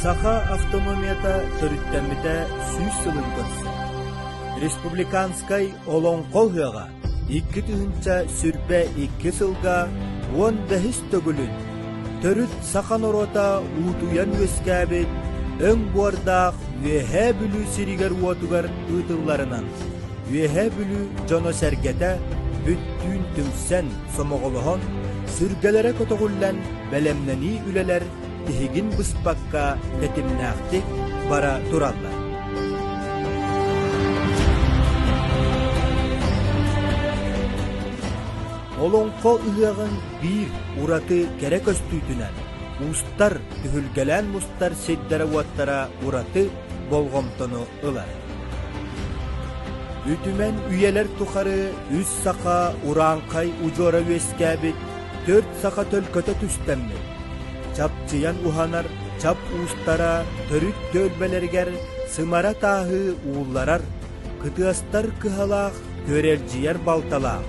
Саха автономията төрүттэммитэ 100 сылын көрсө. Республиканскай Олоҥхо ыһыаҕа 2022 сылга 15 төгүлүн төрүт саха норуота уутуйан үөскээбит өҥ буордаах Үөһээ Бүлүү сиригэр-уотугар ыытылларынан Үөһээ Бүлүү дьоно-сэргэтэ бүттүүн түмсэн, сомоҕолоһон, сүргэлэрэ көтөҕүллэн бэлэмнэнии үлэлэр тиһигин быспакка тэтимнээхтик бара тураллар. Олоҥхо ыһыаҕын биир ураты кэрэ көстүүтүнэн уустар түһүлгэлээн мустар сирдэрэ-уоттара ураты болҕомтону ылар. Үтүмэн үйэлэр тухары үс саха урааҥхай удьуора үөскээбит төрт саха төлкөтө түстэммит. Чапчыйан уһанар чап уустара төрүт түөлбэлэригэр сымара тааһы уулларар, кытыастар кыһалаах, күөрэлдьийэр балталаах,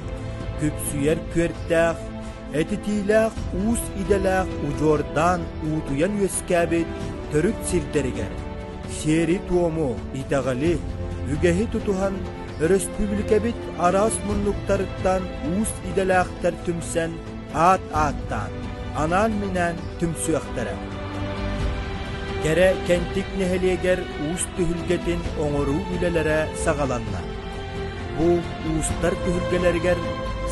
күпсүйэр күөртээх, этитиилээх уус идэлээх удьуордаан уутуйан үөскээбит төрүт сирдэригэр сиэри-туому, итэҕэли, үгэһи тутуһан өрөспүүбүлүкэбит араас муннуктарыттан уус идэлээхтэр түмсэн аат ааттаан, анаан-минээн түмсүөхтэрэ. Кэрэ Кэнтик нэһилиэгэр уус түһүлгэтин оҥоруу үлэлэрэ саҕаланна. Бу уустар түһүлгэлэригэр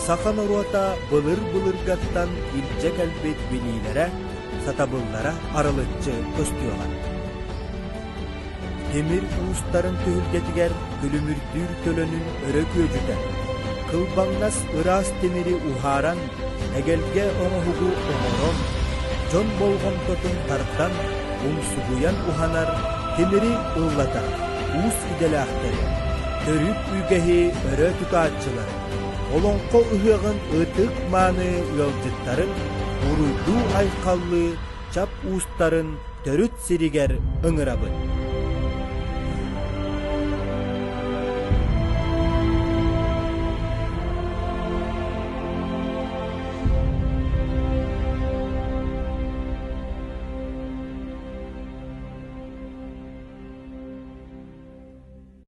саха норуота былыр-былыргаттан илдьэ кэлбит билиилэрэ, сатабыллара арылыччы көстүөҕэ. Тимир уустарын түһүлгэтигэр күлүмүрдүүр төлөнүн өрө күөдьүтэн, кылбаҥнас ыраас тимири уһааран, эгэлгэ оҥоһугу оҥорон, дьон болҕомтотун тардан, умсугуйан уһанар тимири ыллатар уус идэлээхтэри, төрүт үгэһи өрө тутааччылары, Олоҥхо ыһыаҕын ытык-мааны ыалдьыттарын уруйдуу-айхаллыы чап уустарын төрүт сиригэр ыҥырабыт.